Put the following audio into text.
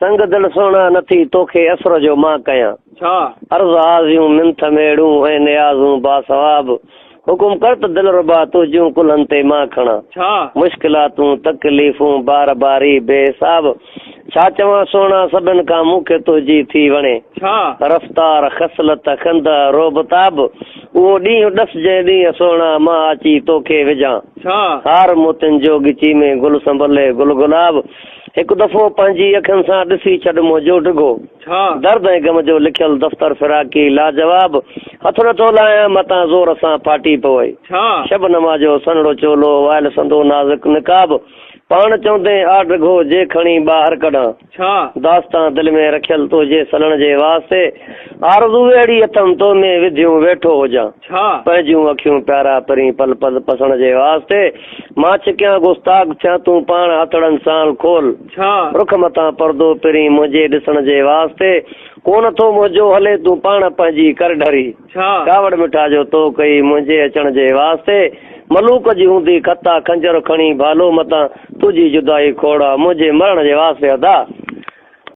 سنگ دل سهڻا نه ٿي توکي اثر جو مان ڪيان. ڇا؟ عرض آزيون منٿ ميڙون ۽ نيازون باثواب. حڪم ڪر ته دلربا تنهنجون ڪلهن تي مان کڻان. ڇا؟ مشڪلاتون تڪليفون بار باري بي حساب. ڇا چوان سهڻا سڀن کان مون کي تنهنجي ٿي وڻي. ڇا؟ رفتار خصلت خنده رعب تاب. اهو ڏينهن ڏس جنهن ڏينهن سهڻا مان اچي توکي وجهان. ڇا؟ هار موتين جو ڳچي ۾ گل سنبلي گل گلاب. هڪ دفعو پنهنجي اکين سان ڏسي ڇڏ منهنجو ڊگهو. ڇا؟ درد ۽ غم جو لکيل دفتر فراقي لاجواب. هٿ نٿو لاهيان متان زور سان ڦاٽي پوئي. ڇا؟ شبنما جو سنهڙو چولو وائل سندو نازڪ نقاب. پاڻ چوندين آ ڊگهو جي کڻي ٻاهر ڪڍان. ڇا؟ داستان دل ۾ رکيل تنهنجي سلڻ جي واسطي. آرزو اهڙي اٿم تو ۾ وڌيون ويٺو هجان. ڇا؟ پنهنجون اکيون پيارا پرين پل پل پسڻ جي واسطي. مان ڇڪيان گستاخ ٿيان تون پاڻ هٿڙن سان کول. ڇا؟ رک متان پردو پرين منهنجي ڏسڻ جي واسطي. ڪونه ٿو منهنجو هلي تون پاڻ پنهنجي ڪر ڍري. ڇا؟ ڪاوڙ مٺا جو تو ڪئي منهنجي اچڻ جي واسطي. ملوڪ جي هوندي خطا خنجر کڻي ڀالو متان تنهنجي جدائي کوڙ آ منهنجي مرڻ جي واسطي ادا.